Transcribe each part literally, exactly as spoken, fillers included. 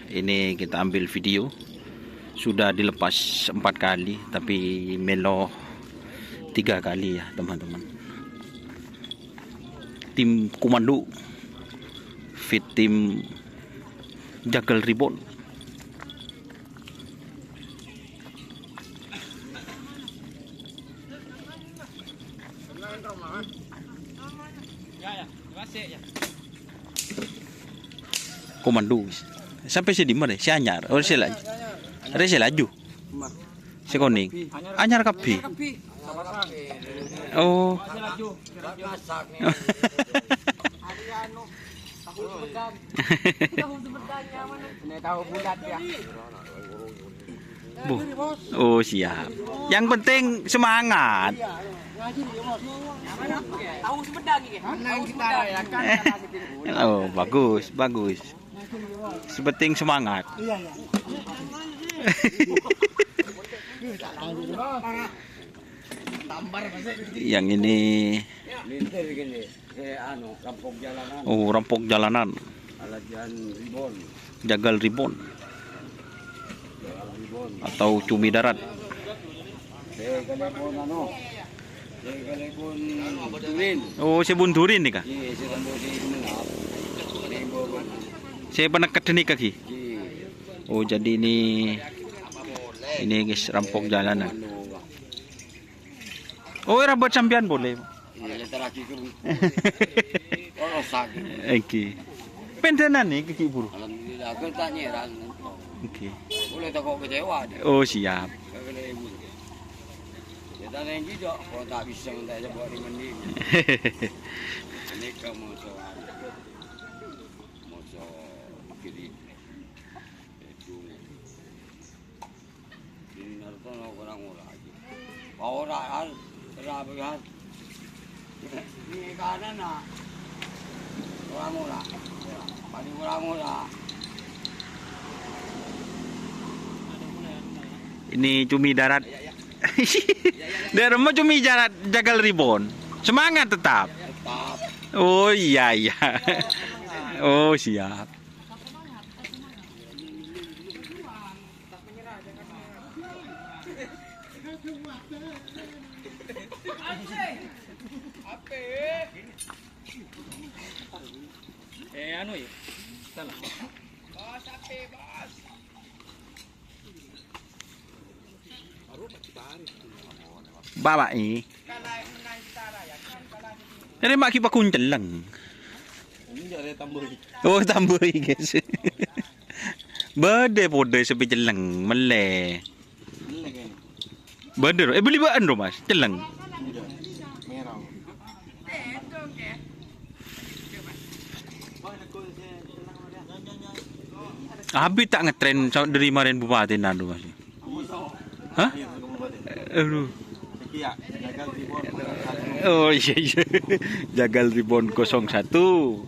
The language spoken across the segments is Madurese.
Ini kita ambil video. Sudah dilepas empat kali, tapi mèlo tiga kali ya, teman-teman. Tim komando, fit tim jagal rebound. Komando. Sampè' sè dimma, rè? Sè anyar. Oh, sè laju. Rè sè laju. Sè konèng. Anyar kabbhi. Oh. Tahu Sumedang. Tahu Sumedang nyaman. Ini tahu bulat ya. Bu. Oh, siap. Yang penting semangat. Tahu Sumedang ini. Tahu Sumedang. Oh, bagus, bagus. Yang penting semangat. Iya, iya. Yang ini. Lintir gini. Eh, anu, rampok jalanan. Oh, rampok jalanan. Alajan rebound. Jagal rebound. Jagal rebound. Atau cumi darat. Saya telepon anu. Saya telepon Durin. Oh, sè bun Durin nèka? Iya, saya telepon si Menap. Saya peneket nèka, Ki. Iya. Oh, jadi ini, ini, guys, rampok jalanan. Oh, era buat sampèyan polè. Iya, ya, terakhir ke Oh, sakit. Oke. Pendana nih, Ki Buru. Alhamdulillah, aku tak nyerang. Oke. Boleh tak kok kecewa deh. Oh, siap. Kagak ada ibu. Ya, tanya yang gitu, kalau tak bisa, minta aja bawa di mandi. Ini kamu soal. Mau so kiri. Itu. Dinarto no kurang ora iki. Ora, Al. Ora, Al. Ini kanan, nah. Kurang ora. Paling kurang ora. Ini cumi darat. Dek Remo cumi darat jagal rebound. Semangat tetap. Tetap. Oh, iya, iya. Oh, siap. Eh, anu ya? Salah. Bawa, eh. Ini mak ki pakun celleng. Oh, tamboi, guys. Bâdâ podâ sè pècelleng, mellè. Bâdâ, ro. Eh, bâli bâ'ân, ro, Mas. Celleng. Abi ta' ngetren sa-, dâri marèn bupatèna, ro, Mas. Hah? Aduh. Oh, iya, iya. Jagal rebound kosong satu.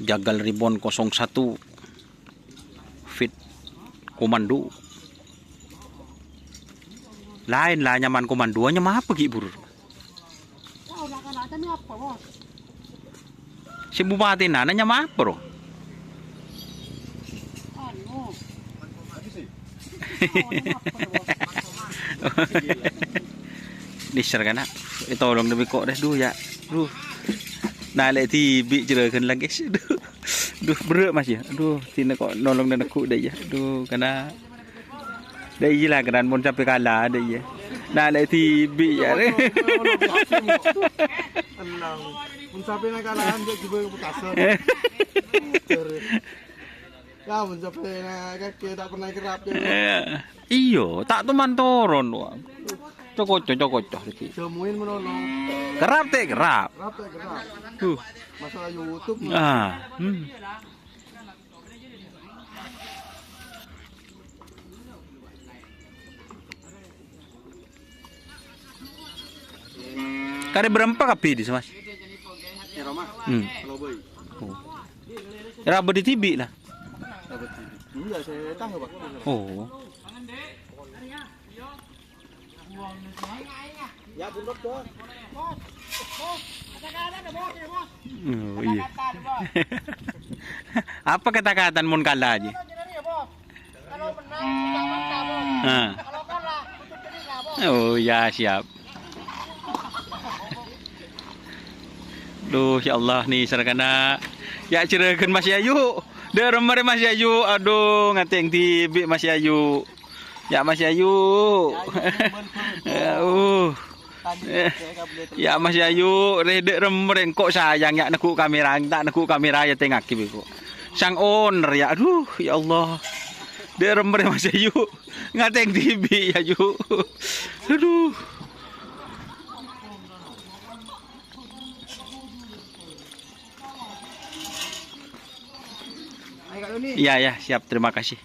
Jagal rebound kosong satu. Fit komando. Laèn la nyamana komando, nyama apa, Ki Bur? Sè bupatèna nyama apa, ro? Dhisèr kana'. Eh, tolong demi kok deh, duh, ya. Duh. Nah, lè' dhibi' juragan lagi. Duh. Duh, berrâ', Mas, ya. Aduh, dinah kok nolong dinah neggu' dâ' iyâ. Aduh, kana'. Dâ' iyâ la, kana' mon sampè' kala dâ' iyâ. Nah, lè dhibi' ya, rè. Ella, mon sampèyan kalahan, jhâ' ghibâ ka petasan. Ya, mon sampèyan kakè ta' pernah kerrap, ya. Iyâ, ta' toman toron, wa. Cokoco, cokoco, iki. Jamuin menono. Kerrap tè kerrap. Kerrap tè kerrap. Huh. Masalah YouTube. Ah, hmm. Karè bârâmpa kabbhi dissa, Mas? È roma. Hmm. Lobai. Oh. Ra bâdâ dhibi' la. Enggak, saya tahu, Pak. Oh. Ya, bunut, Bos. Oh, iyâ. Apa kata-kata mon kala aja? Kalau menang, kita mantap, Bos. Ah. Kalau kalah, tutup telinga, Bos. Oh, ya, siap. Duh, ya Allah, nèser kana'. Ya, jhârâghân Mas Yayu. Dâ' remma rè Mas Yayu. Aduh, ngatèng dhibi' Mas Yayu. Ya, Mas Yayu. Ya, uh. Ya, Mas Yayu, rè dâ' remma rè engko' sayang, ya, neggu' kamera, ta' neggu' kamera, ya, tèngngaghi, bèko. Sang owner, ya, aduh, ya Allah. Dâ' remma rè Mas Yayu. Ngatèng dhibi', Yayu. Aduh. Iya, ya, siap. Terima kasih.